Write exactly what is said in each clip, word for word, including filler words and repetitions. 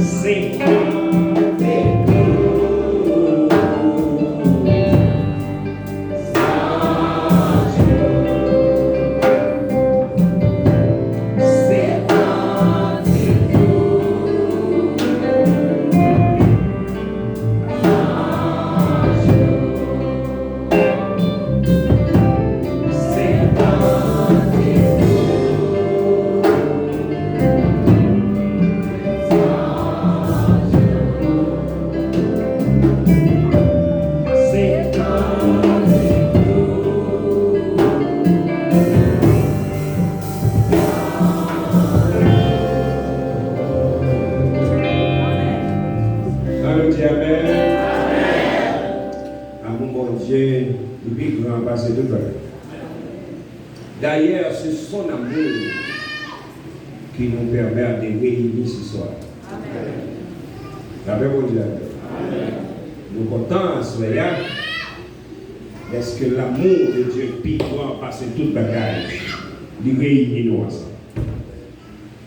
Se tande tou. Ann nou di amèn. Amou Bondye, li pi gran pase tout bagay. D'ailleurs, c'est son amour qui nous permet de réunir ce soir. Lapè Bondye avè nou. Nou kontan aswè a, dèske lanmou de Dye pi gran pase tout bagay, li reyini nou ansanm.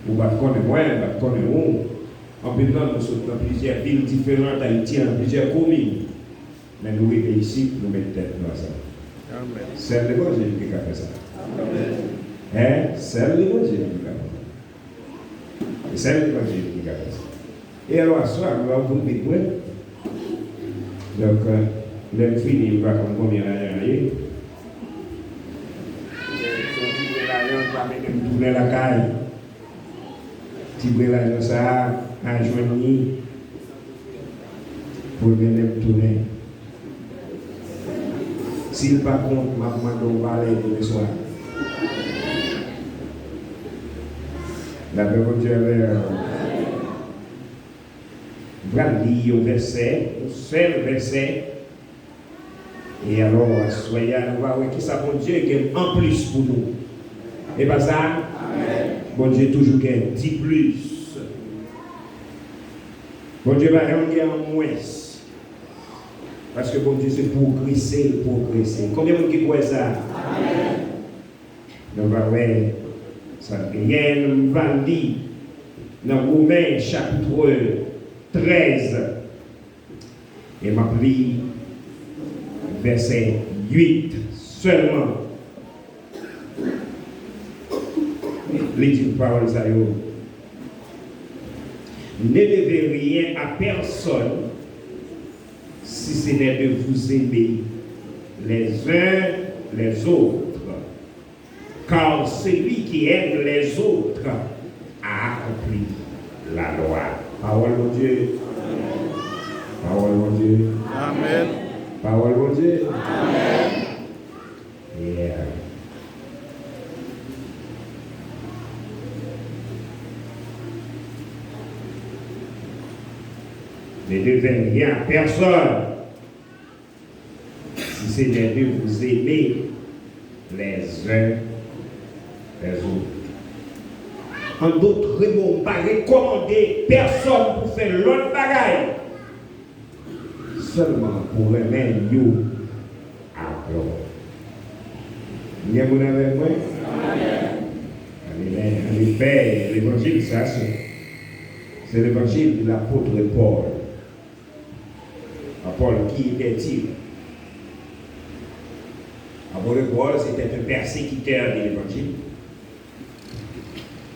Ou pa t konnen mwen, m pa t konnen ou. Anpil nan nou sot nan plizyè vil diferan Ayiti an, nan plizyè komin. Men nou rive isit, nou met tèt nou ansanm. Amèn. Sèl Levanjil ki ka fè sa. Amèn. Hein? Sèl Levanjil ki ka fè sa. E sèl Levanjil ki ka fè sa. E alò, aswè a, nou va ouvri bib mwen. Donk, euh, lè m fini, m pa konn konbyen lajan an ye. Se yon ti bren lajan, pa mete m tounen lakay. Ti bren lajan sa a, al jwenn li pou l mennen m tounen. Si l pa kont, m ap mande w valè demen swa. Lapè Bondye avè w. M pral li yon vèsè, yon sèl vèsè. E alò, aswè a, nou va wè kisa Bondye gen anplis pou nou. E pa sa? Amèn. Bondye toujou gen diplis. Bondye pa janm gen an mwens. Paske Bondye se pwogrese, l pwogrese. Konbyen moun ki kwè sa? Amèn. Nou va wè sa l genyen, m va li nan Women chapit trèz. E m ap li vèsè uit sèlman. Li di pawòl sa yo: Ne devez rien à personne si ce n'est de vous aimer les uns les autres. Car celui qui aime les autres a accompli la loi. Pawòl Bondye. Pawòl Bondye. Amèn. Pawòl Bondye. Amèn. Yeah. Ne devez rien à personne si ce n'est de vous aimer les uns les autres. An dòt mo, m pa rekòmande pèsòn pou fè lòt bagay, sèlman pou renmen youn ak lòt. Gen moun avèk mwen? Amèn. Amèn. Ann fè levanjil sa, se, se levanjil de lapot Pòl. Paul, qui était-il? Apôtre Paul, c'était un persécuteur de l'évangile,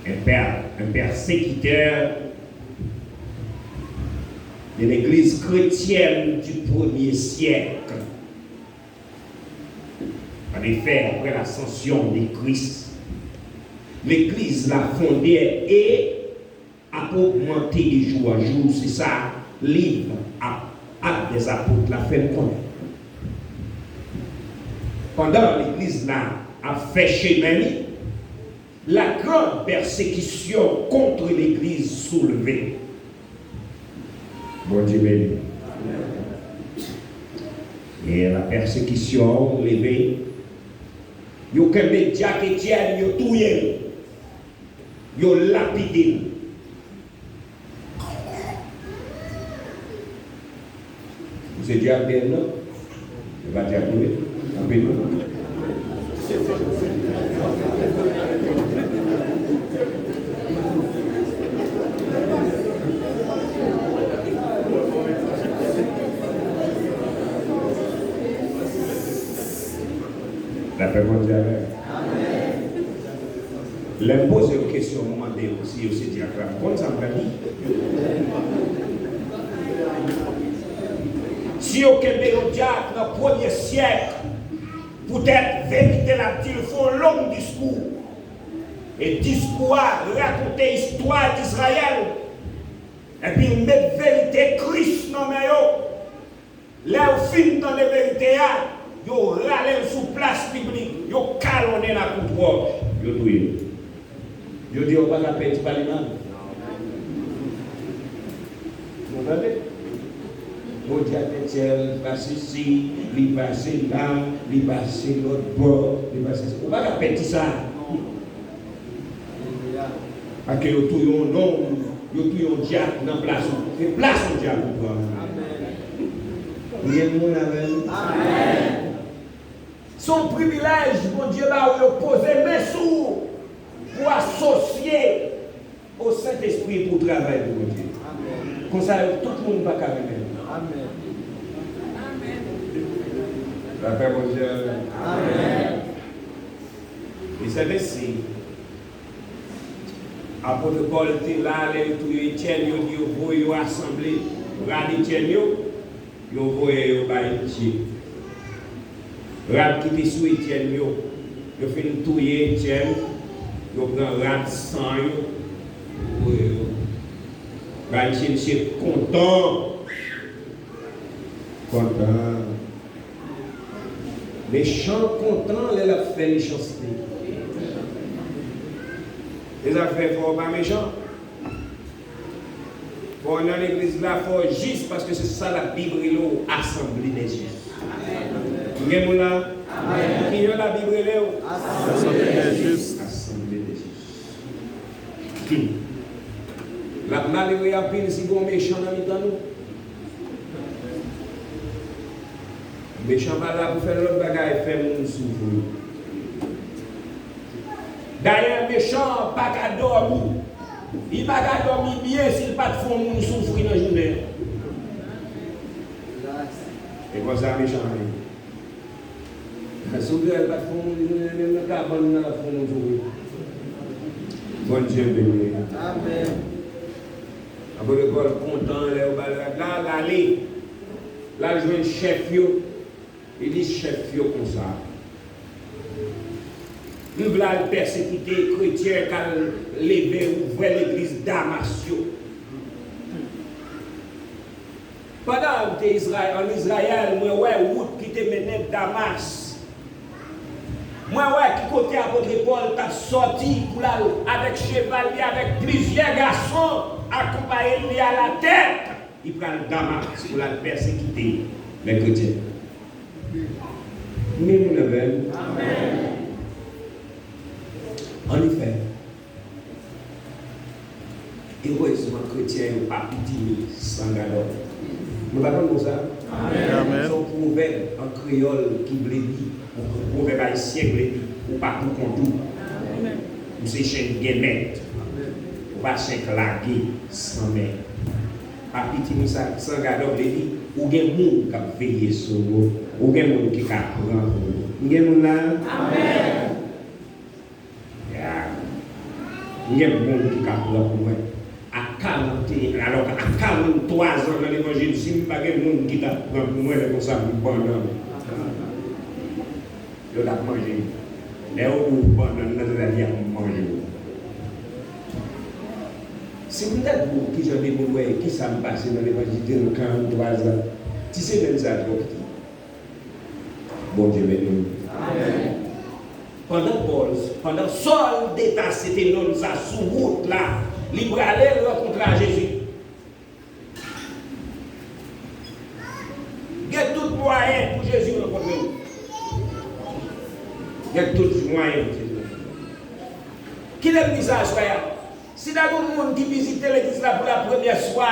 un, per- un persécuteur de l'église chrétienne du premier siècle. En effet, après l'ascension de Christ, l'église la fondée et ap ogmante de jou an jou, se sa liv Actes des Apôtres la fè n konnen. Pandan legliz la ap fè chemen li, la grande persécution contre l'église soulevée. Bondye beni. E la pèsekisyon leve, yo kenbe Dyak Etyèn, yo touye l. Yo lapide l. Ou se dyak Bèl non? Se pa dyak ou ye? Kanpe non. Lapè Bondye avè w. Lè m poze yo kesyon, m mande yo si yo se dyak la, m konn sa m pral di. Si yo kenbe yon dyak nan premye syèk, poutèt verite l ap di, l fè yon long diskou. E diskou a rakonte istwa Izrayèl. Epi l met verite Kris nan men yo. Lè yo fin tande verite a, yo rale l sou plas piblik, yo kalonnen l ak yon twòch, yo touye l. Yo di, "Ou pa ka pèdi pa li mal." Nou tande? Bondye a fè tèl, li pase si, li pase la, li pase lòt bò, li pase si. Ou pa ka pèdi sa. Paske yo touye yon nonm, yo touye yon dyak nan plas ou. Se plas yon dyak ou pran. Amèn. Ou gen moun avè m? Amèn. Se yon privilèj Bondye ba ou yo poze men sou ou pou asosye o Sentespri pou w travay pou Bondye. Amèn. Konsa yo tout moun pa ka renmen nou. Amèn. Lapè Bondye avè nou. Amèn. E sèten si Apot Pòl te la lè yo touye Etyèn, yo di yo voye yo asanble rad Etyèn yo, yo voye yo bay Dye. Rad ki te sou Etyèn yo, yo fin touye Etyèn, yo pran rad san yo, yo voye yo bay Dye. Misye kontan. Kontan. Mechan kontan lè l ap fè mechanste. Se sa k fè fò w pa mechan. Fò w nan legliz la, fò w jis, paske se sa Labib rele w, assemblée des justes. Ou gen moun la? Kijan Labib rele w? Assemblée des justes. Assemblée des justes. Hmm. L ap malere anpil si gon mechan nan mitan nou. Mechan pa la pou fè lòt bagay, fè moun soufri. Dayè, mechan an pa ka dòmi. Li pa ka dòmi byen si l pa t fè yon moun soufri nan jounen an. E konsa mechan an ye. Si w wè l pa t fè yon moun jounen, menm nan kabann nan l ap fè yon moun soufri. Bondye beni w. Amèn. Apot Pòl kontan lè yo ba l rad la, l ale. L al jwenn chèf yo. Li di chèf yo konsa, "M vle al pèsekite kretyen k al leve ouvè legliz Damas yo." Pandan m te Izray-, ann Izrayèl, mwen wè wout ki te mennen Damas. Mwen wè ki kote apot Pòl t ap sòti pou l al avèk cheval li, avèk plizyè gason akonpaye l, li alatèt. Li pral Damas pou l al pèsekite lè kretyen. Men moun avè l. Ann fè. Erezman, kretyen yo pa pitimi san gadòp. Nou pa konn mo sa? Amèn. Se yon pwovèb an kreyòl ki vle di, yon pwovèb ayisyen vle di, ou pa pou kont ou. Ou se chen ki gen mèt. Ou pa chen k lage san mèt. Pa pitimi sa, san gadòp vle di, ou gen moun k ap veye sou ou, ou gen moun ki ka pran pou ou. M gen moun la? Amèn. Ya. M gen moun ki ka pran pou mwen. A karant e en, alò, a karanntwa zan nan levanjil, si m pa gen moun ki t ap pran pou mwen, lè konsa m pandan. Yo t ap manje m. Lè yo di w bannann nan, sètadi y ap manje w. Si m ta di w kijan de moun wè kisa m pase nan levanjil de nan karanntwa zan, ti semèn sa a twò piti. Bondye beni w. Amèn. Pandan Pòl, pandan Sòl de Tase te nonm sa sou wout la, li prale, l rankontre a Jezi. Gen tout mwayen pou Jezi rankontre w. Gen tout mwayen pou Jezi rankontre w. Kite m di sa aswè a. Si ta gen moun ki vizite legliz la pou la premyè swa,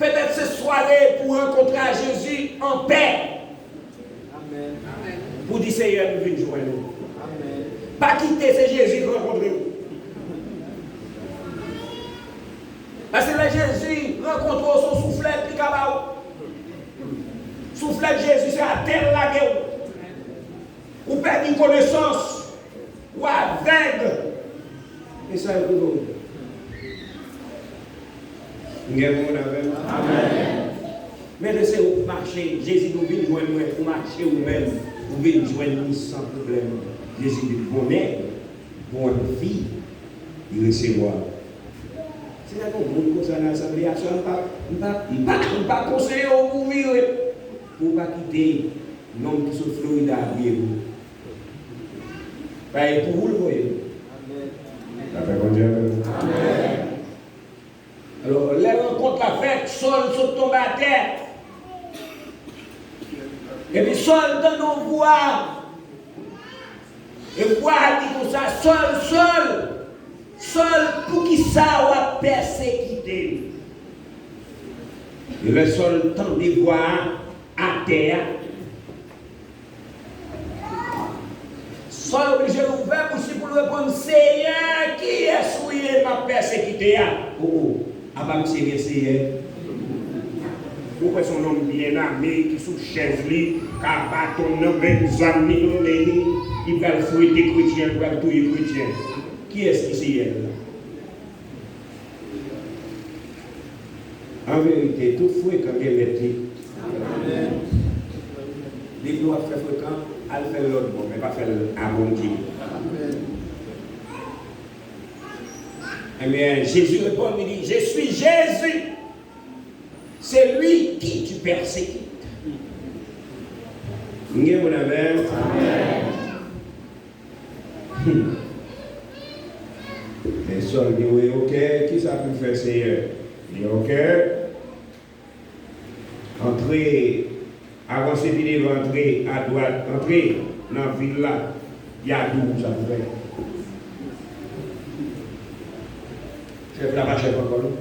petèt se sware pou rankontre a Jezi an pè. Amèn. Pou di, "Seyè, m vin jwenn ou." Amèn. Pa kite, se Jezi ki rankontre w. Paske lè Jezi rankontre w, se yon souflèt li ka ba w. Souflèt Jezi, se atè l lage w. Ou Ou pèdi konesans. Ou avèg. E sa yo rive w. M gen moun avè m. Amèn. Men lè se ou k mache, Jezi di w vin jwenn mwen, ou mache ou menm, ou vin jwenn li san pwoblèm. Jezi di bon nèg, bon fi, li resevwa. Si ta gen yon moun konsa nan asanble a, sè, m pa, m pa, m pa, m pa konseye w pou w vire, pou w pa kite nonm ki sot Florida apiye w. Paske pou ou l voye. Lapè Bondye avè w. Alò, lè rankont la fèt, Sòl sot tonbe atè. Epi Sòl tande yon vwa. E vwa a di konsa, Sòl, Sòl, Sòl, poukisa w ap pèsekite m? E lè Sòl tande vwa a atè a, Sòl oblije louvè bouch li pou l reponn, Seyè, kiyès ou ye m ap pèsekite a? O, o, apa misye gen seyè? Ou kwè se yon nonm byen ame ki sou chèz li, ka baton nan men, zam li nan men li, li pral fwete kretyen, li pral touye kretyen. Kiyès ki seyè l la? An verite, tout frekan gen mèt li. Depi w ap fè frekan, al fè l lòt bò, men pa fè l a Bondye. Ebyen, Jezi reponn, li di, Je suis Jésus, celui qui tu persécutes. M gen moun avè m. Hmm. Men Sòl di, wi, oke, kisa pou m fè, Seyè? Li di, oke, antre, avanse pi devan, antre adwat, antre nan vil la, y a di w sa pou fè. Chèf la pa chèf ankò, non?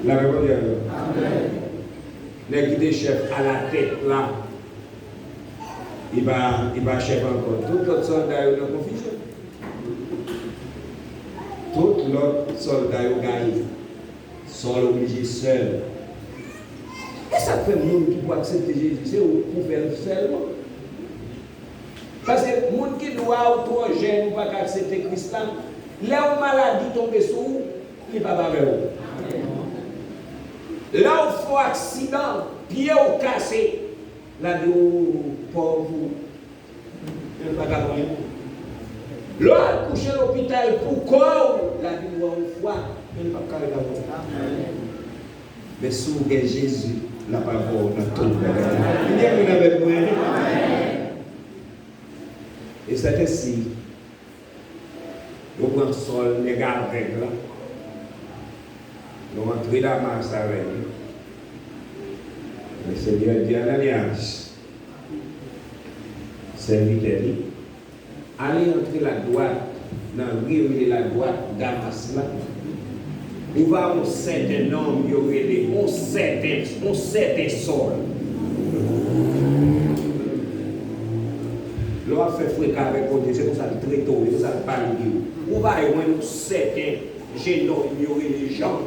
Lapè Bondye avè w. Nèg ki te chèf alatèt la, li pa, li pa chèf ankò. Tout lòt sòlda yo nan konfizyon. Tout lòt sòlda yo gaye. Sòl oblije sèl. E sa k fè moun ki pou aksepte Jezi, se ou k pou fè l sèlman. Paske moun ki di w a ou twò jèn, ou pa ka aksepte Kris la, lè yon maladi tonbe sou ou, li p ap avè w. Lè w fè yon aksidan, pye w kase, l a di w pòv ou, men l pa ka konnen. Lè w al kouche lopital pou kò w, l a di w wè yon fwa, men l p ap ka ret avè w. Men si w gen Jezi, l ap avè w nan tout bagay. Li gen moun avèk mwen. E sèten si yo pran Sòl, nèg avèg la, yo antre Damas avè li. Lesenyè di Ananyas, sèvitè li, ale antre ladwat nan ri rele ladwat Damas la. Ou va yon sèten nonm yo rele yon sèten, yon sèten Sòl. Lè w ap fè frekan avèk Bondye, se konsa l trete w, se konsa l pale de ou. Ou va jwenn yon sèten jenòm yo rele Jan.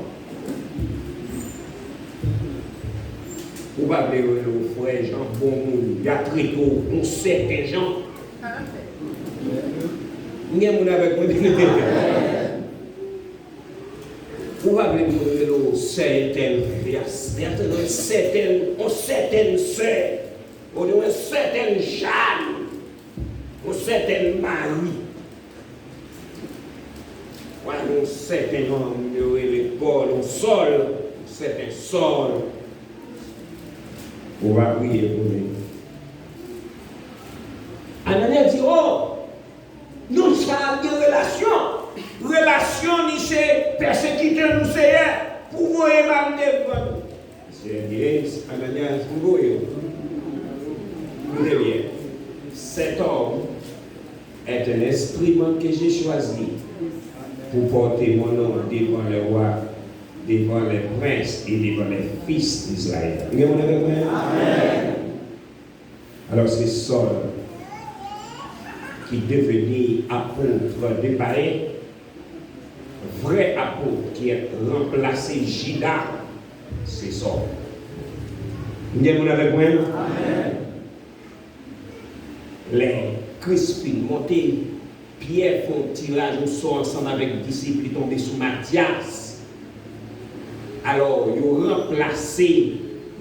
Ou pa vle yo rele w frè Jan, bon moun, y a trete w yon sèten jan. M gen moun avèk mwen, byen ede. Ou pa vle moun rele w sè entèl, y a, y a sèten, yon sèten sè, ou di yon sèten Jan, yon sèten Mari. Wè, yon sèten nonm yo rele Pòl, yon Sòl, yon sèten Sòl. Ou va priye pou li. Ananyas di, o, nou sa gen relasyon. Relasyon ni se pèsekite nou, Seyè, pou voye m al devan nou. Seyè di, Ananyas, m voye w. Koute byen. Cet homme est un instrument que j'ai choisi pour porter mon nom devant les rois, devant les princes et devant les fils d'Israël. Gen moun avèk mwen? Amèn. Alò, se Sòl ki deveni apot de payen. Vrè apot ki ranplase Jida, se Sòl. M gen moun avèk mwen? Amèn. Lè Kris fin monte, Pyè fè yon tiraj osò ansanm avèk disip li, tonbe sou Matyas. Alò, yo ranplase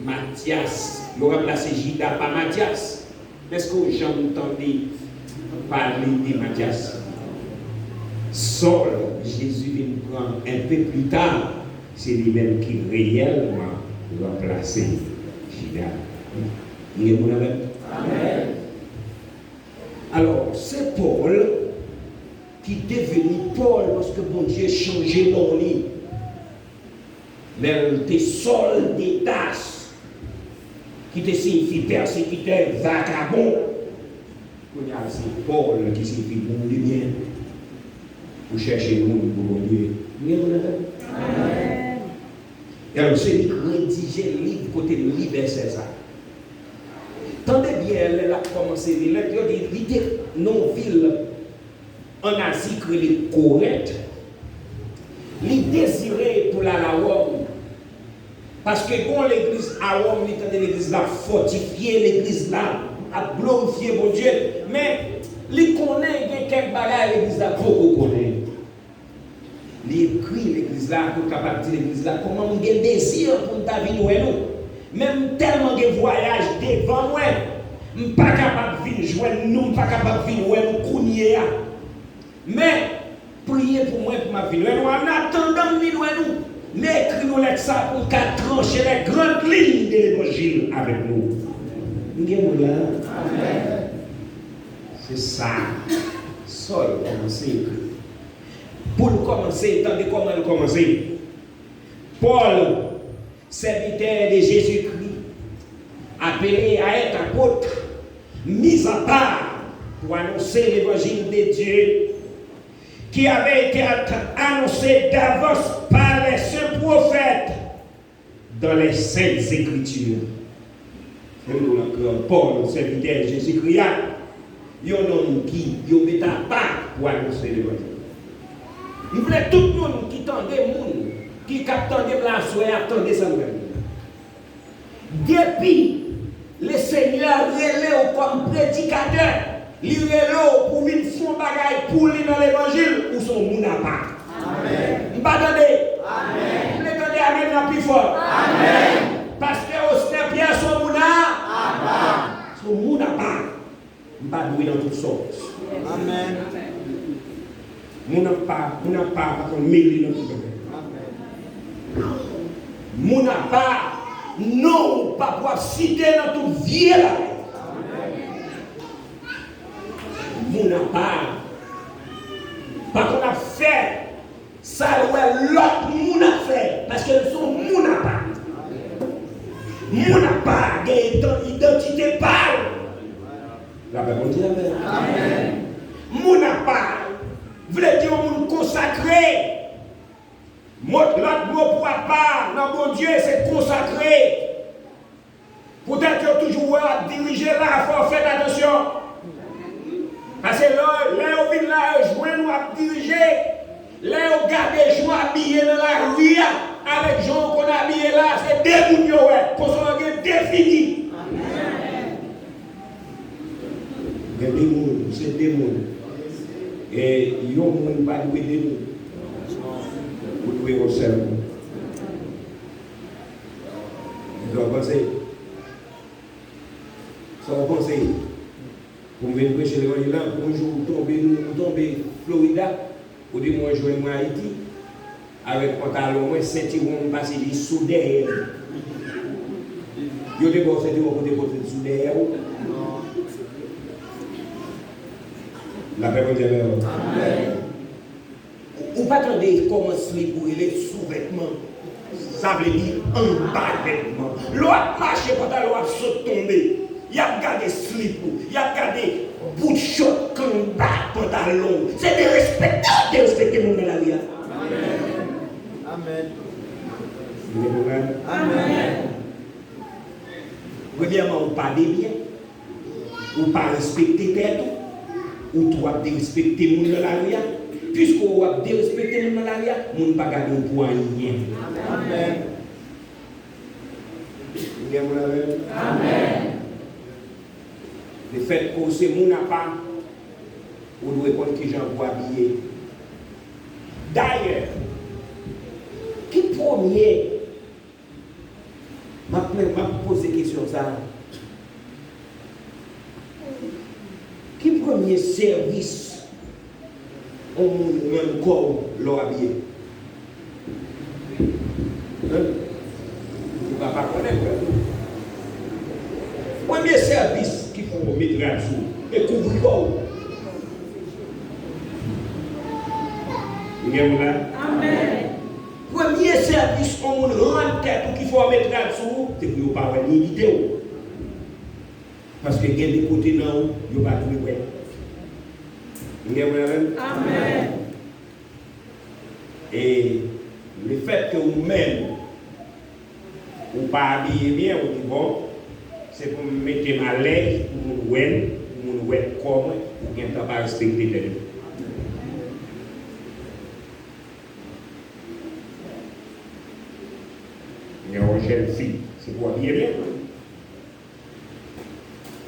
Matyas, yo ranplase Jida pa Matyas. Èske w janm tande pale de Matyas? Sòl, Jezi vin pran enpe pli ta, se li menm ki reyèlman ranplase Jida. Nou gen moun avè m? Amèn. Alò, se Pòl ki deveni Pòl paske Bondye chanje non li. Lè l te Sòl de Tas, ki te siyifi pèsekitè, vakabon, kounye a se Pòl ki siyifi moun de byen. Ou chèche moun pou Bondye. Ou gen moun avè m? Amèn. E alò, se li k redije liv kote n li vèsè sa. Tande byen, lè l ap kòmanse li lèt, yo di li te nan yon vil ann Azi k rele Korent. Li dezire pou l al a Wòm. Paske gen yon legliz a Wòm, li tande legliz la ap fòtifye, legliz la ap glorifye Bondye. Men, li konnen gen kèk bagay legliz la poko konnen. Li ekri legliz la pou l kapab di legliz la, kòman m gen dezi pou m ta vin wè nou. Men m tèlman gen vwayaj devan mwen, m pa kapab vin jwenn nou, m pa kapab vin wè nou kounye a. Men, priye pou mwen pou m ap vin wè nou. Annatandan m vin wè nou, m ekri nou lèt sa pou m ka tranche les grandes lignes de levanjil avèk nou. M gen moun la? Amèn. Se sa Sòl kòmanse ekri. Pou l kòmanse, tande kòman l kòmanse. Paul, serviteur de Jésus-Christ, appelé à être apôtre, mis à part pour annoncer l'évangile de Dieu, qui avait été annoncé d'avance par les saints prophètes dans les Saintes Écritures. Menm nou nan kran Pòl, sèvitè Jezikri a, yon nonm ki yo met apa pou anonse levanjil. M vle tout moun ki tande moun ki k ap tande m la aswè a tande sa m pral di. Depi Lesenyè rele w kòm predikatè, li rele w pou w vin fè yon bagay pou li nan levanjil, ou se yon moun apa. Amèn. M pa tande. Amèn. M vle tande amèn nan pi fò. Amèn. Pastè Osner Pierre se yon moun a. Apa. Se yon moun apa. M pa dwe nan tout sòs. Amèn. Moun apa, moun apa pa konn mele nan tout bagay. Amèn. Moun apa, non w p ap wè site nan tout vye bagay. Moun apa pa konn ap fè sa l wè lòt moun ap fè, paske l se yon moun apa. Moun apa gen idan-, idantite pa l. Lapè Bondye avè w. Amèn. Moun apa vle di yon moun konsakre. Mo, lòt mo pou apa nan Bondye se konsakre. Poutèt yo toujou wè w ap dirije la, fò w fè atansyon. Paske lè, lè yo vin la, yo jwenn w ap dirije, lè yo gade jan w abiye nan lari a, avèk jan w konn abiye la, se de moun yo wè. Konsa w gen de figi. Gen de moun, se de moun. E yon moun pa dwe de moun. Ou dwe yon sèl moun. Sa w panse? Sa w panse? Pou m vin preche levanjil la, pou yon jou ou tonbe, nou, ou tonbe Florida, ou di mwen jwenn mwen Ayiti, avèk pantalon mwen, sentiwon m pase jis sou dèyè m. Yo te ba w sentiwon pou te pote l sou dèyè w? Lapè Bondye avè w. Amèn. Ou pa tande kòman slip ou rele? Souvètman. Sa vle di anba vètman. Lè w ap mache, pantalon w ap sot tonbe. Y ap gade slip ou, y ap gade bout chòt k anba pantalon w. Se derespekte w ap derespekte moun nan lari a. Amèn. Amèn. Amèn. Premyèman, ou pa de byen. Ou pa respekte tèt ou, ou tou w ap derespekte moun nan lari a. Piske w ap derespekte moun nan lari a, moun pa gade w pou anyen. Amèn. Ou gen moun avè m? Amèn. Lefètke w se moun apa, ou dwe konn kijan pou w abiye. Dayè, ki premye, m ap, m ap poze kesyon sa a, ki premye sèvis yon moun rann kò w lè w abiye? Hein? Ou ka pa konnen, frè m. Premye sèvis ki fò w met rad sou ou e kouvri kò w. Ou gen moun la? Amèn. Premye sèvis yon moun rann tèt ou ki fò w met rad sou ou, se pou yo pa wè nidite w. Paske gen de kote nan ou, yo pa dwe wè. Ou gen mwen avè m? Amèn. E lefètke ou menm, ou pa abiye byen, ou di, "Bon, se pou m mete m alèz pou moun wè m, pou moun wè kò mwen," ou gentan pa respekte tèt ou. Gen yon jèn fi, se pou w abiye byen.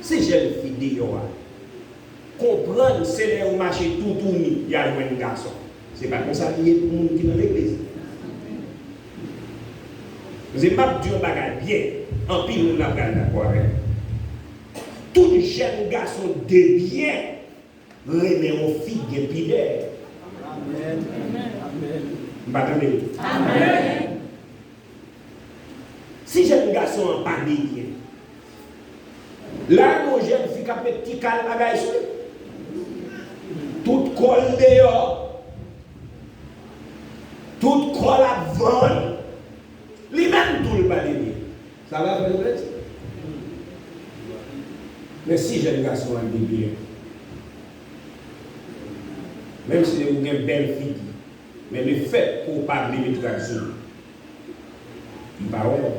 Se jèn fi deyò a. Konprann, se lè yo mache toutouni, y al jwenn gason. Se pa konsa li ye pou moun ki nan legliz. Paske m ap di yon bagay byen, anpil moun la pral dakò avè m. Tout jèn gason de byen renmen yon fi ki gen pidè. Amèn. Amèn. M pa tande. Amèn. Si jèn gason an pa de byen, la gen yon jèn fi k ap met ti kal bagay sou li. Tout kò l deyò. Tout kò l ap vann. Li menm tou l pa de byen. Sa va fè l rete. Men si jèn gason an de byen, menm si ou gen bèl figi, men lefètke ou pa vle met rad sou ou, li pa wè w.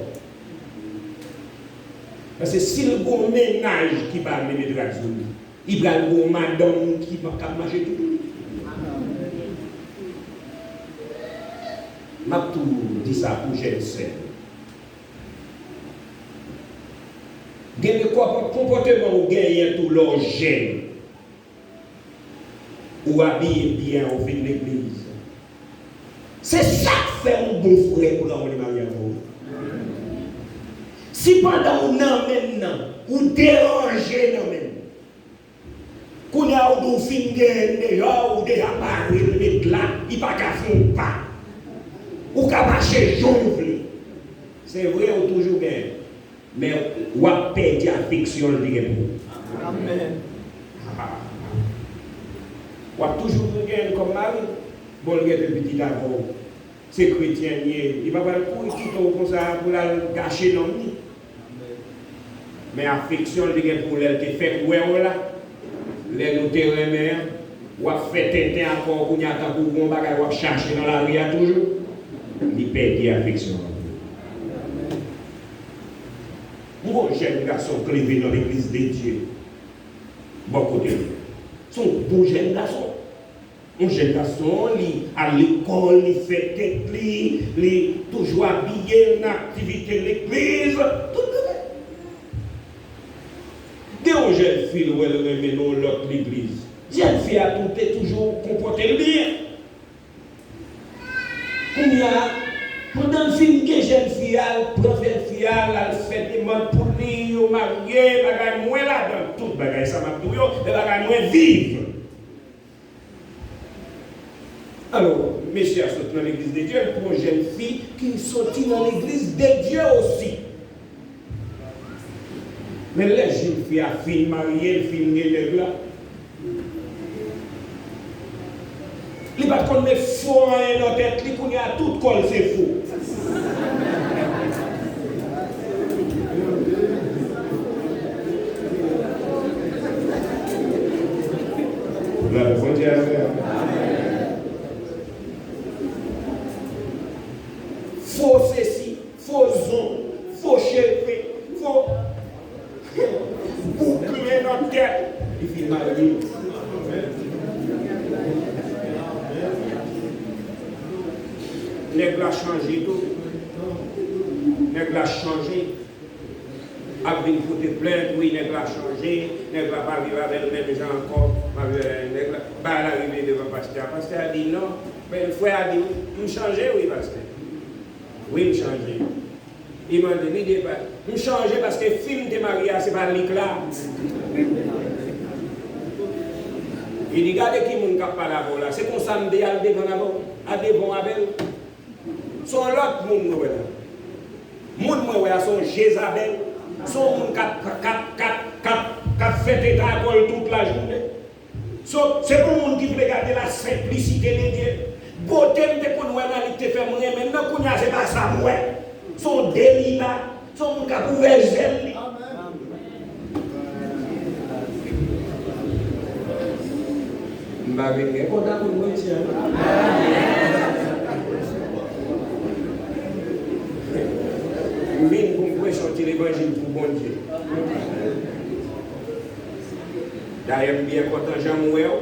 Paske si l gon mennaj ki pa vle met rad sou li, li pral gon madanm ki p ap ka mache toutouni. M ap toujou di sa pou jèn sè. Gen de konpò-, konpòteman ou genyen tou lè w jèn. Ou abiye byen, ou vin legliz. Se sa k fè yon bon frè pran w, li marye avè w. Si pandan w nan menm nan, ou deranje nan menm, kounye a ou di w fin genyen l deyò, ou deja pare l met la, li pa ka fè yon pa. Ou ka mache jan w vle. Se vre, ou toujou genyen. Men w ap pèdi afeksyon l te gen pou ou. Amèn. W ap toujou vle gen l kòm mari. Bon, l gen de pitit avè w. Se kretyen l ye. Li pa pral kouri kite w konsa pou l al gache nonm li. Men afeksyon l te gen pou ou lè l te fèk wè w la. Lè nou te renmen an, w ap fè tenten ak kò w kounye a tankou w gon bagay w ap chache nan lari a toujou. Li pèdi afeksyon an. M gon jèn gason k leve nan legliz de Dye bò kote m. Se yon bon jèn gason. Yon jèn gason, li al lekòl, li fè tèt li, li toujou abiye l nan aktivite legliz, tout bagay. Gen yon jèn fi l wè l renmen nan yon lòt legliz. Jèn fi a tou te toujou konpòte l byen. Kounye a, pandan l fin gen jèn fi a, l pran jèn fi a, l al fè demann pou li, yo marye, bagay, m wè ladan l, tout bagay sa m ap di w yo, se bagay mwen viv. Alò, mesye a sot nan legliz de Dye, l pran jèn fi ki soti nan legliz de Dye osi. Men lè jèn fi a fin marye, l fin gen nèg la, li pa t konn met fo anyen nan tèt li, kounye a tout kò l se fo. Glwa pou Bondye, frè. Fo sesi, fo zong, fo cheve, fo boukle nan tèt. Li fin marye. Nèg la chanje tou. Nèg la chanje. ap vin pote plent, wi, nèg la chanje, nèg la pa viv avè l menm jan ankò, pa viv avè nèg la. Bagay la rive devan pastè a. Pastè a di, "Non." Men frè a di, "M chanje, wi, pastè. Wi, m chanje." Li mande, li di, "M chanje paske fi m te marye a, se pa li k la." Li di, "Gade ki moun k ap pale avè w la. Se konsa m te al devan avè w, a devan w avè l." Se yon lòt moun mwen wè la. Moun mwen wè a se yon Jezabèl. Se yon moun k ap, k ap, k ap, k ap, k ap fè teta kò l tout lajounen. So, se pou moun ki vle gade la simplicité de Dieu. Bote m te konn wè nan li k te fè m renmen l nan, kounye a se pa sa m wè. Se yon delila. Se yon moun k ap ouvè zèl li. M pa vin gen kontak moun mwen, mesye. M vin pou m preche yon ti levanjil pou Bondye. Dayè, m byen kontan jan m wè w.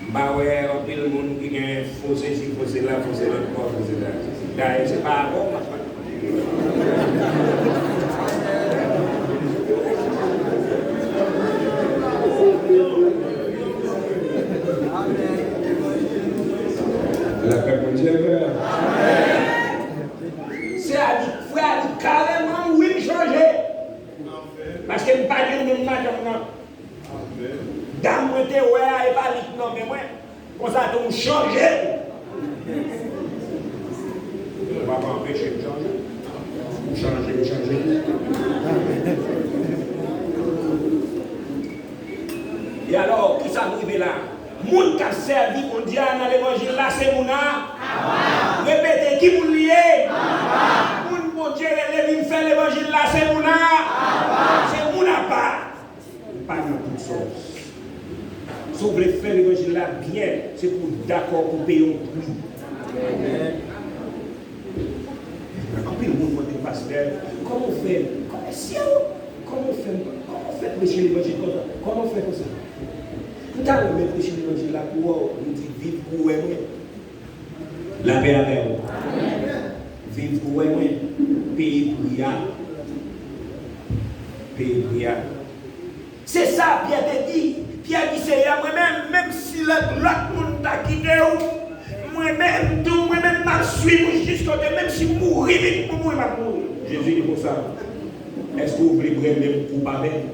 M pa wè anpil moun ki gen fo sesi, fo sela, fo sela, fo sela. Dayè, se pa avè w m ap pale. Lapè Bondye avè w. Sè a di, frè a di kareman, wi, m chanje. Paske m pa gen menm madanm nan. Dam mwen te wè a, e pa li k nonmen mwen. Konsa tou, m chanje. Ou pa ka anpeche m chanje. M chanje, m chanje. E alò, kisa k rive la? Moun k ap sèvi Bondye a nan levanjil la, se moun a. Repete, ki moun li ye? Moun Bondye rele vin fè levanjil la, se moun a. Se moun apa. Ou pa nan tout sòs. Si w vle fè levanjil la byen, se pou w dakò pou w peye yon pri. Anpil moun mande m, "Pastè, kòman w fè? Kòman, mesye, kòman w fè, kòman w fè preche levanjil konsa? Kòman w fè konsa?" M ta renmen preche levanjil la pou w, m di, "Viv pou w wè mwen." Lapè avè w. Viv pou w wè mwen. Peye pri a. Peye pri a. Se sa Pyè te di. Pyè di, "Seyè, mwen menm, menm si lòt, lòt moun ta kite w, mwen menm tou, mwen menm m ap swiv ou jiskote, menm si mouri vin pou mouri, m ap mouri." Jezi di konsa, "Èske w vle bwè menm koup avè m?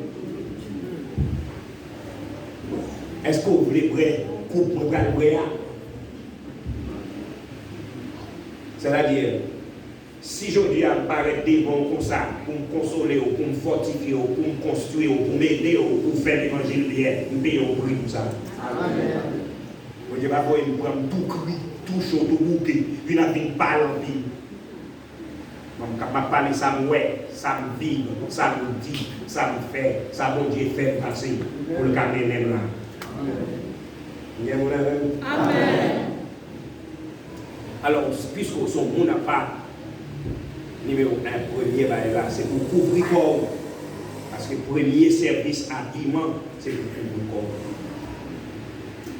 Èske w vle bwè koup mwen pral bwè a?" Sètadi, si jodi a m parèt devan w konsa pou m konsole w, pou m fòtifye w, pou m konstwi w, pou m ede w, pou w fè levanjil byen, m peye w pri pou sa. Bondye pa voye m pran m tou kri, tou cho, tou bouke, vin ap vin pale anpil. Mwen, m ap pale sa m wè, sa m viv, sa m di, sa m fè, sa Bondye fè m pase pou l ka mennen m la. Gen moun avè m? Amèn. Alò, piske w se yon moun apa, nimewo en, premye bagay la, se pou w kouvri kò w. Paske premye sèvis abiman, se pou w kouvri kò w.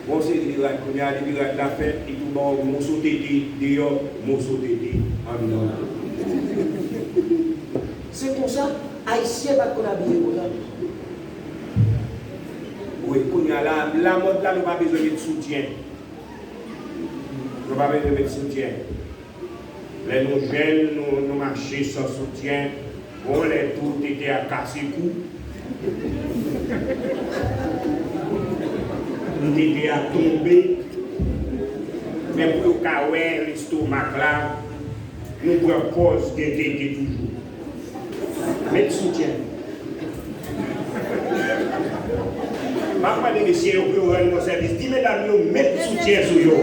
Bon, se li rad, kounye a, depi rad la fèt, li tou ba w moso tete deyò, moso tete anndan. Se konsa, Ayisyen pa t konn abiye konsa. Wi, kounye a la, lamòd la, nou pa bezwen met soutyen. Nou pa bezwen met soutyen. Lè nou jèn, nou, nou mache san soutyen. Bon, lè tou, tete a kase kou. Tete a tonbe. Men pou yo ka wè lestomak la, nou pran pòz gen tete toujou. Met soutyen. M ap mande mesye yo pou yo rann mwen sèvis. Di medam yo met soutyen sou yo.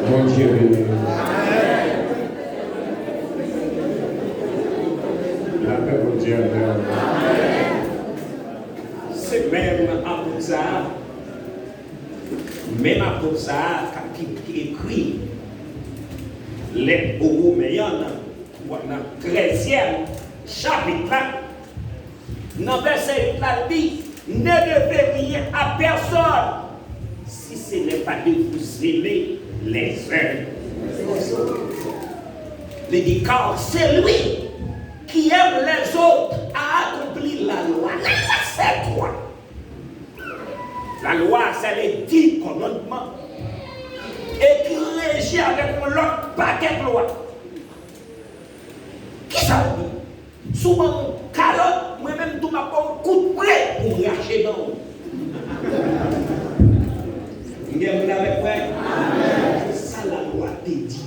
Bondye beni nou. Lapè Bondye avè w. Se menm apot sa a, menm apot sa a ki, ki ekri lèt o Women an nan, Nan trèzyèm chapit la, nan vèsè uit la, l di, Ne devez rien à personne, si ce n'est pas de vous aimer les uns les autres. Li di, Car celui qui aime les autres a accompli la loi. La loi, c'est quoi? La loi, c'est les dix commandements. E ki reji avèk yon lòt pakèt lwa. Kisa l di? Si w ban m yon kalòt, mwen menm tou m ap ba w kout pre pou m rache dan w. M gen moun avèk mwen? Se sa lalwa te di.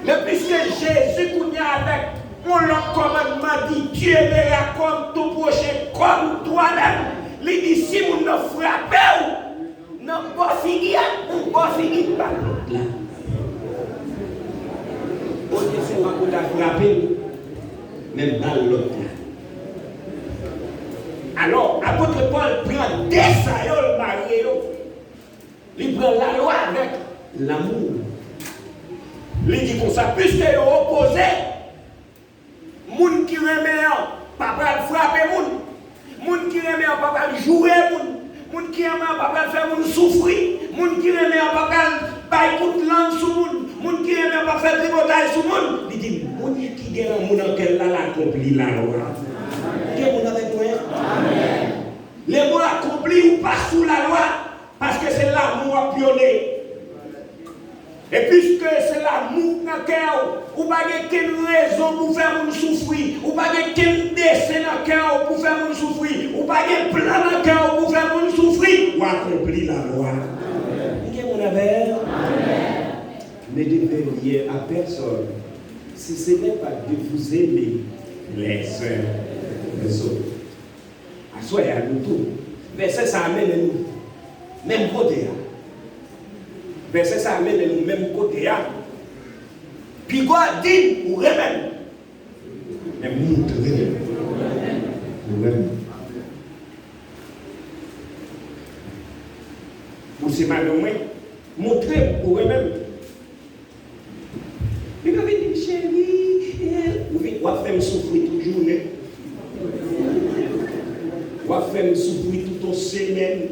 Men piske Jezi kounye a avèk yon lòt kòmandman di, Tu aimeras comme ton prochain comme toi-même. Li di, si moun nan frape w, nan bò figi a, ou bò figi, ba l lòt la. Olye se w ak ou ta frape l, men ba l lòt la. Alò, apot Pòl pran de sa yo, l marye yo. Li pran lalwa avèk lanmou. Li di konsa, piske yo opoze, moun ki renmen an pa pral frape moun. Moun ki renmen an pa pral joure moun. Moun ki renmen an pa pral fè moun soufri. Moun ki renmen an pa pral bay kout lang sou moun. Moun ki renmen an pa fè tripotay sou moun. Li di, moun ki gen lanmou nan kè l la, l akonpli lalwa. Gen moun avèk mwen? Amèn. Lè mwen akonpli, ou pa sou lalwa. Paske se lanmou w ap pyone. E piske se lanmou k nan kè w, ou pa gen kenn rezon pou fè moun soufri. Ou pa gen kenn dese nan kè w pou fè moun soufri. Ou pa gen plan nan kè w pou fè moun soufri. Ou akonpli lalwa. Ou gen moun avè m? Ne devez rien à personne, si ce n'est pas de vous aimer les uns les autres. Aswè a, nou tou. Vèsè sa a mennen nou menm kote a. Vèsè sa a mennen nou menm kote a. Piga w di m ou renmen m, men moutre m ou renmen m. Ou se madanm mwen, moutre m ou renmen m. Li pa vin di m, cheri, eh, ou vin, w ap fè m soufri tout jounen. W ap fè m soufri tout yon semèn.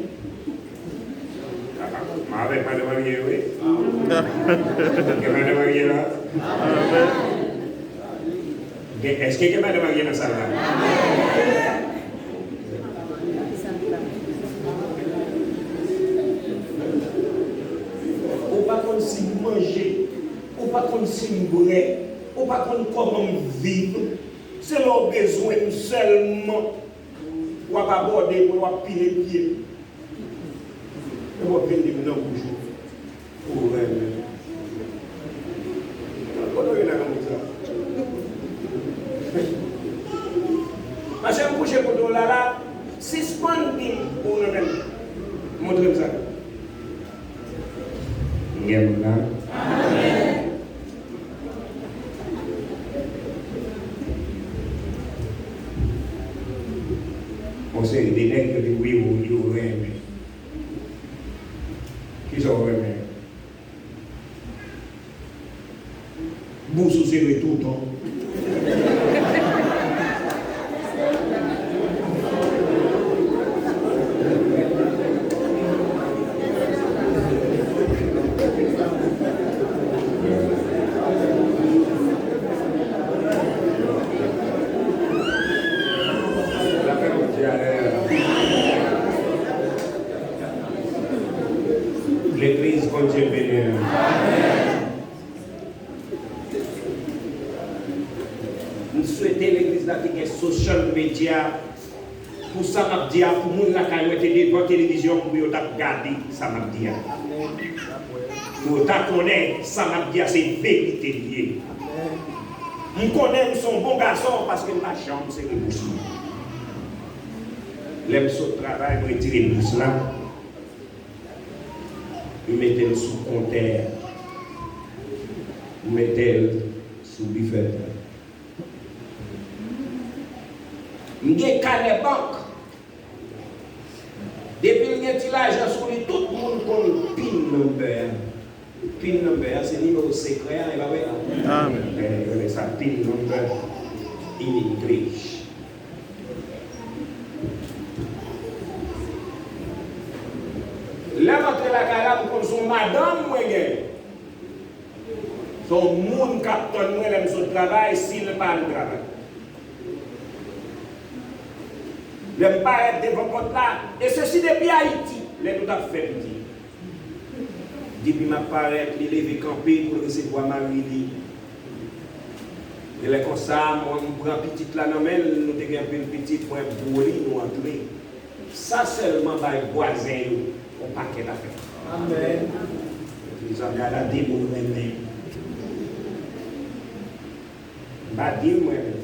M avèk madan marye yo, wi. Gen madan marye la? Gen, èske gen madan marye nan sal la? Ou pa konn si m manje, ou pa konn si m bwè, ou pa konn kòman m viv. Se lè w bezwen m sèlman w ap abòde mwen, w ap pile pye m. Epi w ap vin di m nan bouch ou ou renmen m. Kote w jwenn ak lanmou sa? Mache m kouche kote w la la, sispann di m ou renmen m. Montre m sa. M gen moun nan. Yon seri de nèg yo di wi, wi, yo renmen. Kisa w renmen? Bous ou sere toutan. Legliz, Bondye beni nou. M swete legliz la te gen social media pou sa m ap di a, pou moun lakay mwen te devan televizyon pou yo t ap gade sa m ap di a. Pou yo ta konnen sa m ap di a se verite li ye. M konnen m se yon bon gason paske m pa janm sere bous mwen. Lè m sot travay, m retire bous la. M mete l sou kontè a. M mete l sou bifèt la. M gen kanè bank. Depi l gen ti lajan sou li, tout moun konn pin number a. Pin number a, se nimewo sekrè a, e pa vre? Amèn. Yo rele sa pin number in English. Lè m antre lakay la, m konn se yon madanm mwen genyen. Se yon moun k ap tann mwen lè m sot travay, si l pa al travay. Lè m parèt devan pòt la, e se si depi Ayiti, lè nou t ap fè pitit. Depi m ap parèt, li leve kanpe pou l resevwa mari li. E lè konsa, mwen, m pran pitit la nan men l, nou te gen anpil pitit, mwen, m boule, nou antre. Sa sèlman bay vwazen yo yon pakèt afè. Amèn. Mezanmi, ala de moun renmen. M pa di l mwen menm.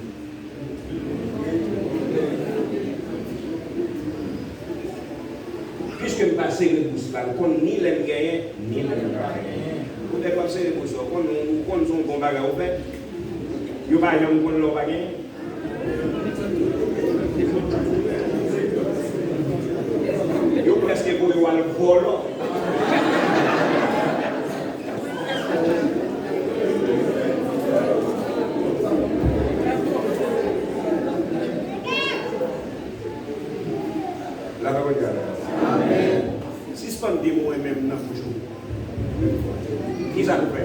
Piske m pa sere bous la, l konn ni lè m genyen, ni lè m pa genyen. Poutèt w ap sere bous la, w konn, w konn se yon bon bagay ou fè. Yo pa janm konn lè w pa genyen. Yo prèske voye w al vòlò. Lapè Bondye avè w. Sispann di mwen menm nan bouch ou. Kisa pou fè?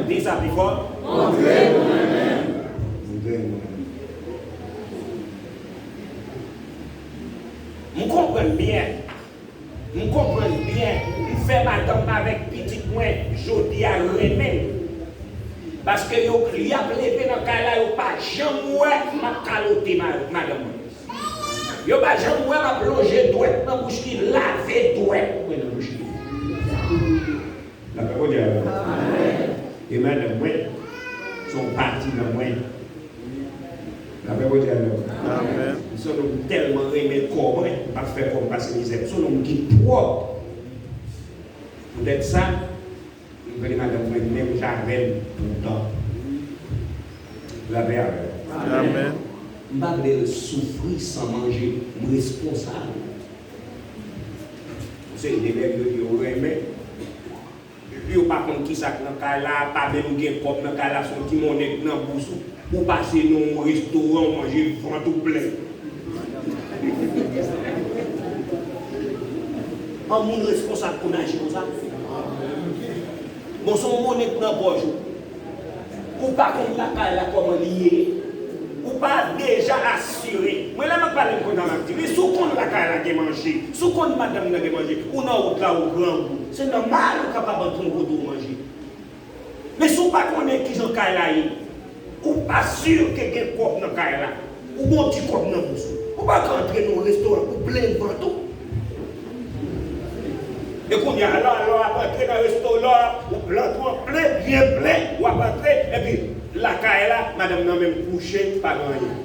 Di sa pi fò. Montre mwen menm. Montre mwen menm. M konprann byen. M konprann byen. M fè madanm avèk pitit mwen jodi a renmen m. Paske yo, y ap leve nan kay la, yo pa janm wè m ap kalote ma-, madanm mwen. Yo pa janm wè m ap lonje dwèt nan bouch li, lave dwèt mwen nan bouch li. Lapè Bondye avè w. Amèn. E madanm mwen, se yon pati nan mwen. Lapè Bondye avè w. Amèn. M se yon nonm tèlman renmen kò mwen, m pa fè kò m pase mizè. M se yon nonm ki pwòp. Poutèt sa, m vle madanm mwen menm jan avè m toutan. Lapè avè w. Amèn. M pa vle l soufri san manje. M responsab. Yon seri de nèg yo di yo renmen. Epi yo pa konn kisa k nan kay la, pa menm gen kòb nan kay la, se yon ti monnen k nan bous ou. Ou pase nan yon restoran, ou manje vant ou plen. An moun responsab konn aji konsa? Bon, se yon monnen k nan pòch ou. Ou pa konn lakay la kòman li ye. Ou pa deja asire. Mwen, lè m ap pale, m konn sa m ap di. Men si w konn lakay la gen manje, si w konn madanm nan gen manje, ou nan wout la, ou grangou. Se nòmal ou kapab antre yon kote ou manje. Men si w pa konnen kijan kay la ye, ou pa si ke gen kòb nan kay la, ou gon ti kòb nan bous ou, ou pa ka antre nan yon restoran pou plen vant ou. E kounye a la, lè w ap antre nan restoran, vant ou an plen, byen plen, w ap antre, epi lakay la, madanm nan menm kouche, pa gen anyen.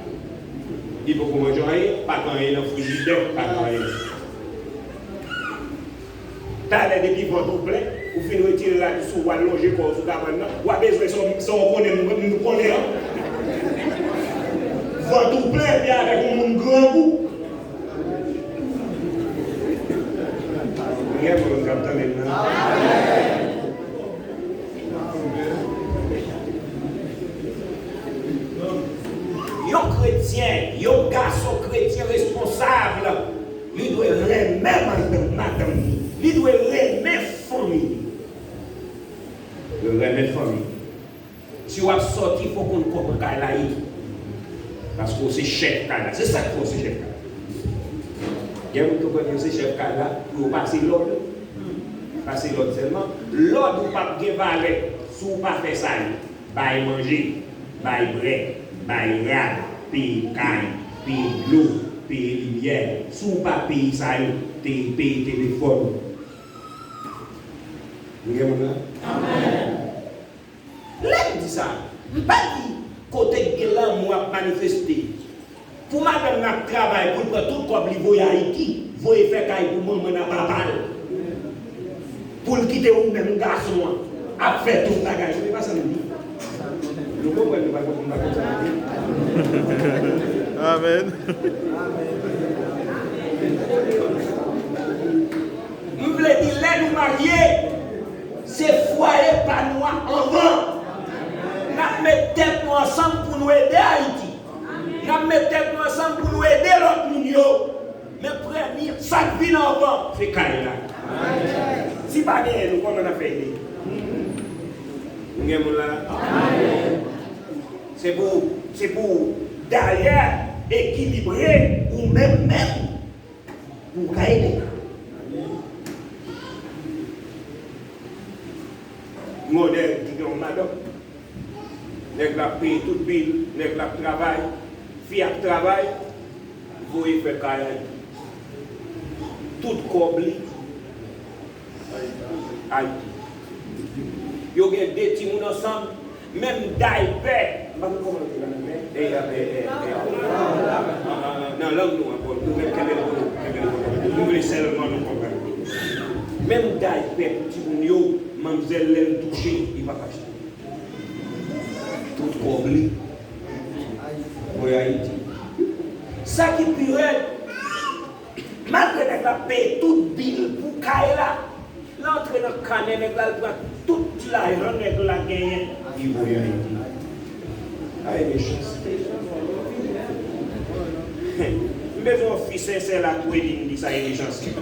Li poko manje anyen, pa gen anyen nan frijidè, pa gen anyen. Talè depi vant ou plen, ou fin retire rad ou sou ou, w al lonje kò w sou kabann nan, w a bezwen sa w, sa w konnen, nou, nou konnen an. Vant ou plen, epi avèk yon moun grangou. Gen moun k ap tande m nan. Yon kretyen, yon gason kretyen responsab, li dwe renmen madanm, madanm li. Li dwe renmen fanmi li. Li dwe renmen fanmi li. Si w ap sòti, fòk ou konn kòman kay la ye. Paske w se chèf kay la. Se sa k fè w se chèf kay la. Gen moun ki konn yo se chèf kay la, pou yo pase lòd. Pase lòd sèlman. Lòd ou p ap gen valè si w pa fè sa yo. Bay manje, bay bwè, bay rad, peye kay, peye dlo, peye limyè. Si w pa peye sa yo, peye, peye telefòn. Nou gen moun la? Amèn. Lè m di sa, m pa di kote k gen lanmou ap manifeste. Pou madanm nan ap travay pou l pran tout kòb li voye Ayiti, voye fè kay pou manman nan papa l. Pou l kite ou menm gason an ap fè tout bagay. Se pa sa m di. Nou konprann, nou pa konprann, nou pa konprann sa m di. Amèn. M vle di, lè nou marye, se fwaye pa nou a anvan. Ede Ayiti. N ap met tèt nou ansanm pou nou ede lòt moun yo. Men premye, sa k vin anvan, se kay la. Si pa genyen, nou kòman n ap fè ede? Nou gen moun la? Se pou, se pou dayè ekilibre ou menm menm pou w ka ede. Yon nèg ki gen yon madanm, nèg la ap peye tout bil, nèg la ap travay, fi ap travay, voye fè kay Ayiti. Tout kòb li, Ayiti. Yo gen de timoun ansanm, menm daypè. M pa konn kòman yo di nan men. E, e, e, e, e. Nan lang nou ankò, nou menm kenbe l pou nou, kenbe l pou nou. Nou vle sèlman nou konprann. Menm daypè pou timoun yo, manmzèl lè l touche, li p ap achte. Tout kòb li, voye Ayiti. Sa ki pi rèd, malgre nèg la peye tout bil pou kay la, lè antre nan kanè nèg la, l pran tout ti lajan nèg la genyen, li voye Ayiti. Ay, mechanste. M bezwen yon fi sensè la pou ede m di sa e mechanste.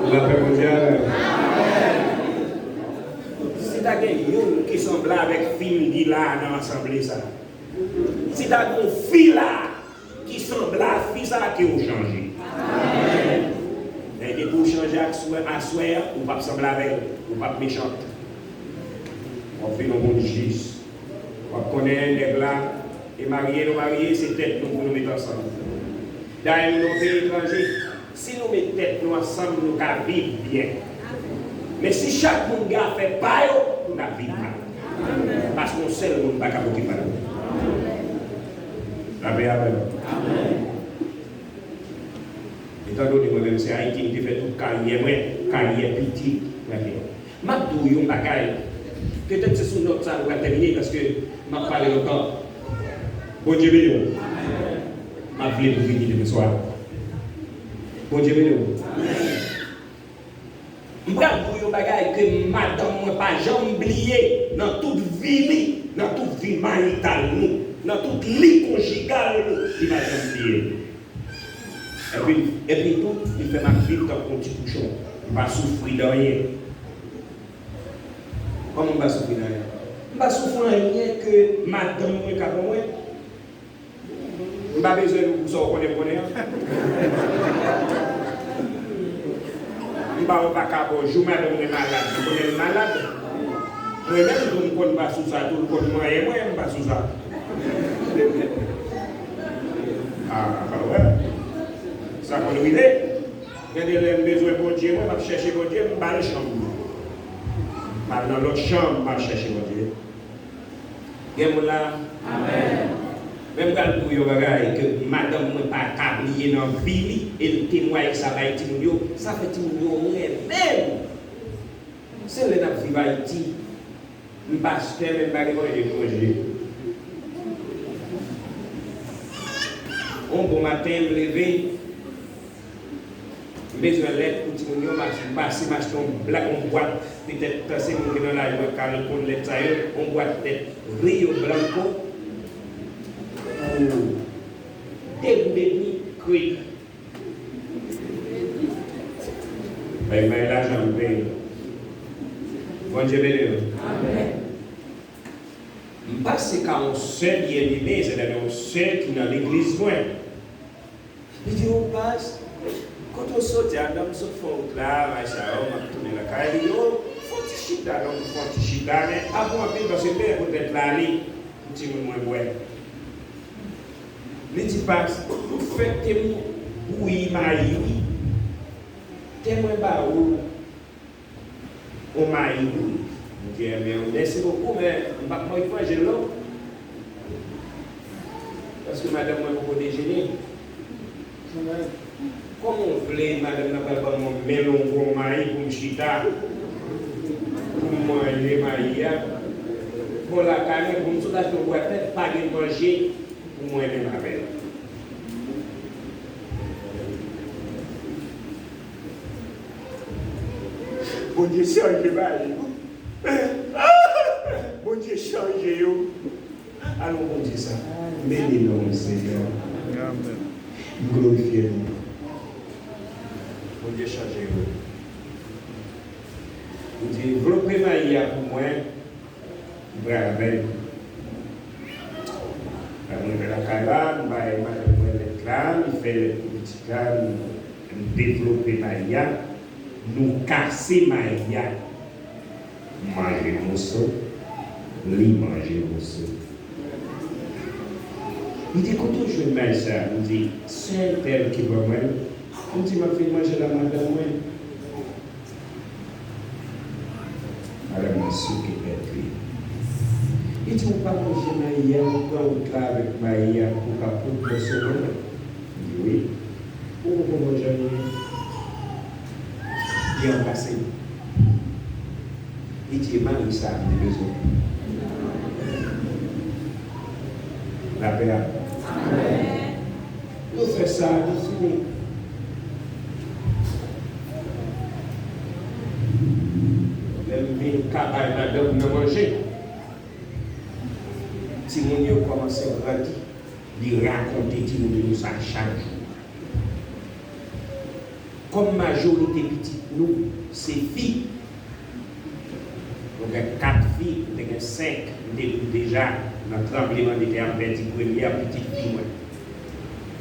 Lapè Bondye avè w. Si ta gen youn ki sanble avèk fi m di la a nan asanble sa a, si ta gen yon fi la a ki sanble a fi sa a, ke w chanje. Men depi w chanje aswè, aswè a, ou p ap sanble avè l, ou p ap mechan. W ap vin yon moun jis. W ap konnen nèg la, e marye nou marye, se tèt nou pou nou met ansanm. Dayè nou nan yon peyi etranje, si nou met tèt nou ansanm, nou ka viv byen. Men si chak moun gen afè pa yo, n ap viv mal. Paske yon sèl moun pa ka pote mal. Lapè avè nou. Etandone mwen menm se Ayiti m te fè tout karyè mwen, karyè pitit mwen te. M ap di w yon bagay, petèt se sou nòt sa a nou pral tèmine, paske m ap pale lontan. Bondye beni w. M ap vle pou vini demen swa. Bondye beni w. M pral di w yon bagay ke madanm mwen pa janm bliye nan tout vi li, nan tout vi marital nou, nan tout li konjigal nou, li pa janm bliye. Epi, epi tou, li fè m ap viv tankou yon ti pouchon. M pa soufri de anyen. Kòman m pa soufri de anyen? M pa soufri anyen ke madanm mwen ka ban mwen. M pa bezwen nou pou sa w konnen m konnen an. M pa yon vakabon, jou madanm mwen malad, m konnen l malad. Mwen menm tou m konn pa sou sa tou, l konn manyen mwen, m pa sou sa. Ah, pa wè. Sa konn rive. Gen de lè m bezwen Bondye mwen, m ap chèche Bondye, m pa nan chanm mwen. M al nan lòt chanm, m al chèche Bondye. Gen moun la? Amèn. Men m pral di w yon bagay ke madanm mwen pa ka bliye nan vi li, e l temwaye sa bay timoun yo, sa fè timoun yo renmen m. Se lè n ap viv Ayiti, m pastè, men m pa gen mwayen de konje. Yon bon maten, m leve, m bezwen lèt pou timoun yo, m ap pase, m achte yon bla-, yon bwat, petèt, se moun ki nan laj mwen ka reponn lèt sa yo, yon bwat lèt Rio Blanco pou de goud edmi kredi. Bay, bay lajan m peye. Bondye beni w. Amèn. M pase ka yon sè byeneme, sètadi yon sè ki nan legliz mwen. Li di, "O, pas, kote w soti a?" "Non, m sot fè yon wout la, machin, m ap tounen lakay." Li di, "O, fè yon ti chita non, fè yon ti chita, men pa pran anpil, paske m bezwen pou tèt la ale, pou timoun mwen bwè." Li di, "Pas, ou fèk te m bouyi mayi, wi. Te mwen ba ou yon mayi bouyi." M di, "Enben, mèsi bokou, men m p ap manje l non. Paske madanm mwen poko dejene." Kòman w vle madanm nan pral ban mwen men longo mayi pou m chita, pou m manje mayi a? Bon, lakay mwen, pou m sot achte yon bwat lèt, pa gen manje pou mwen menm avè l. Bondye chanje bagay yo. Bondye chanje yo. Alon Bondye sa. Beni non w, Senyè. Amen. M glorifye non w. Bondye chanje yo. Li di, vlope mayi a pou mwen, m pral avè l. Lè m rive lakay la, m bay madanm mwen lèt la, li fè lèt pou pitit la, nou, nou devlope mayi a, nou kase mayi a. M manje moso, li manje moso. Li di, kote w jwenn mayi sa? M di, sè entèl ki ban mwen l. M di, m ap vin manje l a madanm mwen. Madanm nan souke tèt li. Li di, ou pa manje mayi a, ou pran wout la avèk mayi a pou w ka pot mòso ban mwen? M di, wi. Ou poko manje anyen. Li anbrase m. Li di, e mari sa a m te bezwen. Lapè a. Nou fè sa, nou fini. Lè m vin ka bay madanm nan manje, timoun yo kòmanse grandi. Li rakonte timoun yo sa chak jou. Kòm majorite pitit nou se fi, nou gen kat fi, nou te gen senk, m te di w deja, nan tranblemanntè a, m pèdi premyè pitit fi mwen.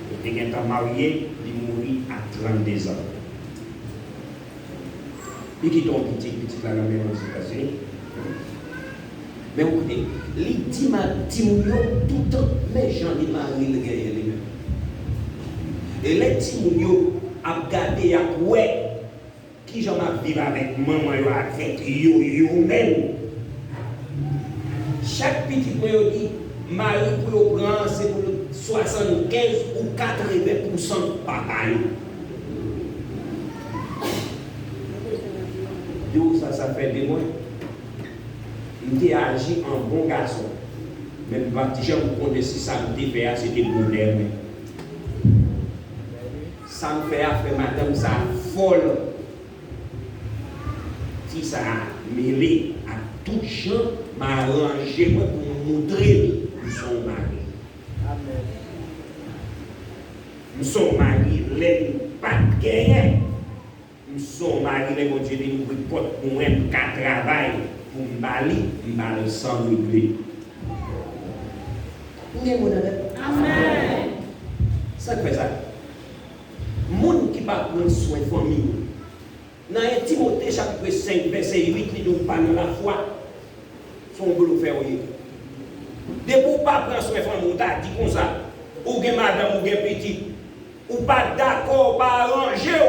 Li te gentan marye, li mouri a trannde zan. Li kite yon pitit, pitit la nan men Ozetazini. Men ou koute, li di ma-, timoun yo toutan, men jan li mari l genyen li menm. E lè timoun yo ap gade, y ap wè kijan m ap viv avèk manman yo, avèk yo, yo menm. Chak pitit mwen yo di, mari pou yo pran an, se pou l swasannkenz ou katreven pousan papa yo. Di w sa, sa fè de mwen. M te aji an bon gason, men m pa t janm konnen si sa m te fè a, se te bonè mwen. Sa m fè a fè madanm sa a fòl. Fi sa a mele ak tout jan m aranje mwen pou m moutre l m se yon mari. Amèn. M se yon mari lè m pa t genyen. M se yon mari lè Bondye vin ouvri pòt pou mwen, m ka travay pou m ba li, m ba l san regle. M gen moun avè m? Amèn. Sa k fè sa? Moun ki pa pran swen fanmi yo. Nan en Timote chapit senk vèsè uit, li di w pa nan lafwa. Se yon blofè w ye. Depi w pa pran swen fanmi w, ta di konsa, ou gen madanm, ou gen pitit, ou pa dakò, ou pa aranje w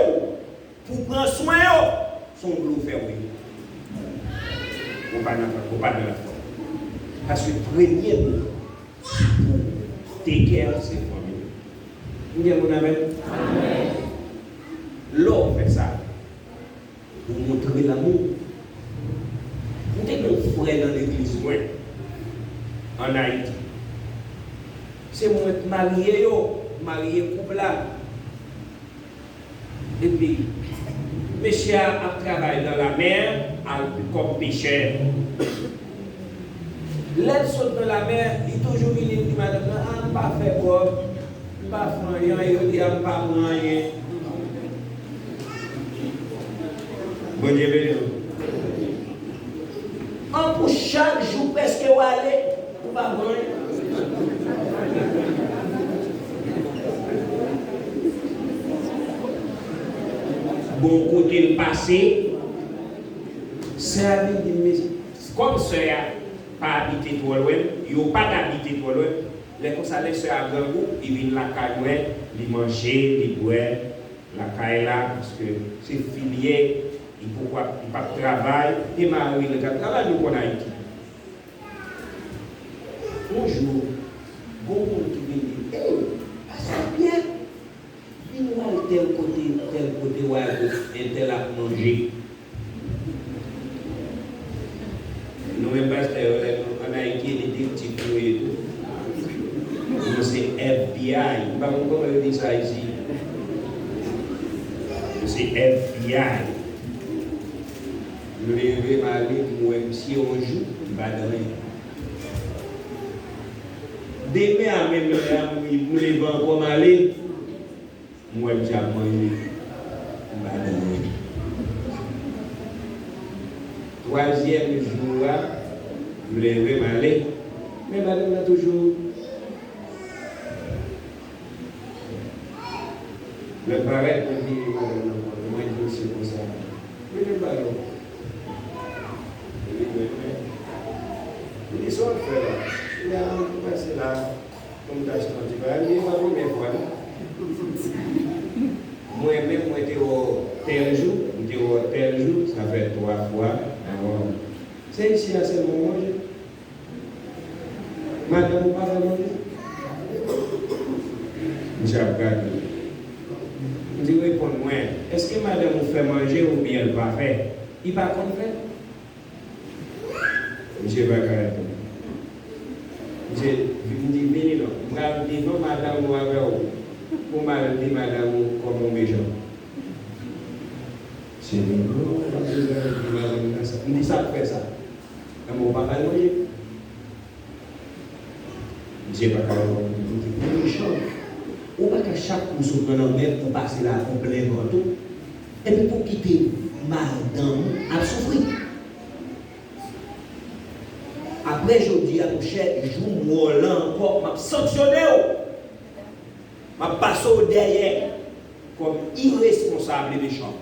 pou pran swen yo, se yon blofè w ye. Ou pa nan, ou pa nan lafwa. Paske premye moun pou take care se fanmi w. M gen moun avè m? Amèn. Lè w fè sa, ou montre lanmou. M te gen yon frè nan legliz mwen, ann Ayiti. Se mwen k marye yo, marye koup la. Epi, mesye a ap travay nan lamè, al kòm pechè. Lè l sot nan lamè, li toujou vini, li di madanm nan, a, m pa fè kòb, m pa fè anyen, yo di a m pa pran anyen. Bondye beni w. An pou chak jou prèske w ale, ou pa pran anyen. Bon, kote l pase, sè a vin di m, men kòm sè a pa abite twò lwen, yo pa t abite twò lwen, lè konsa, lè sè a grangou, li vin lakay mwen, li manje, li bwè lakay la, paske se fi l ye, li poko ap, li p ap travay, e mari l ka travay, nou konn Ayiti. Yon jou, gon moun ki vin di, ey, pastè Pyè, vin w al tèl kote, tèl kote, w al kote entèl ap manje. Nou menm pastè yo, lè nou ann Ayiti, Sa isi, se F B I. M leve m ale, m wè misye yon jou, m pa di anyen. Demen a menm lè a, m leve ankò m ale, m wè misye ap manje, m pa di anyen. Twazyèm jou a, m leve m ale, men madanm nan toujou Lè m parèt, mwen di madanm nan, mwen di misye konsa, "Mete m ba nou." Li di, "Mwen, mwen." Li di, "Sa w ap fè la?" Li di, "A, m pase la pou m ta achte yon ti bagay." Li di, "E pa premyè fwa, non." Mwen menm, mwen te wè w tèl jou, m te wè w tèl jou, sa fè twa fwa. Avan, se isi a sèlman w manje. Madanm ou pa fè manje? Misye ap gade. M di, "Reponn mwen, èske madanm ou fè manje oubyen l pa fè?" Li pa konn fè. Misye pa ka reponn. Misye, m di, "Vini non, m pral devan madanm ou avè w, pou m al di madanm ou kòman w mechan." Misye di, "Non, m pa bezwen di madanm nan sa." M di, "Sa k fè sa?" Nan men w pa bay manje. Misye pa ka reponn. Misye mechan. Ou pa ka chak kou sot nan lanmè pou pase la pou plen vant ou. Epi pou kite madanm ou ap soufri. Apre jodi a, monchè, jou m wè w la ankò, m ap sanksyone w. M ap pase w dèyè kòm iresponsab e mechan.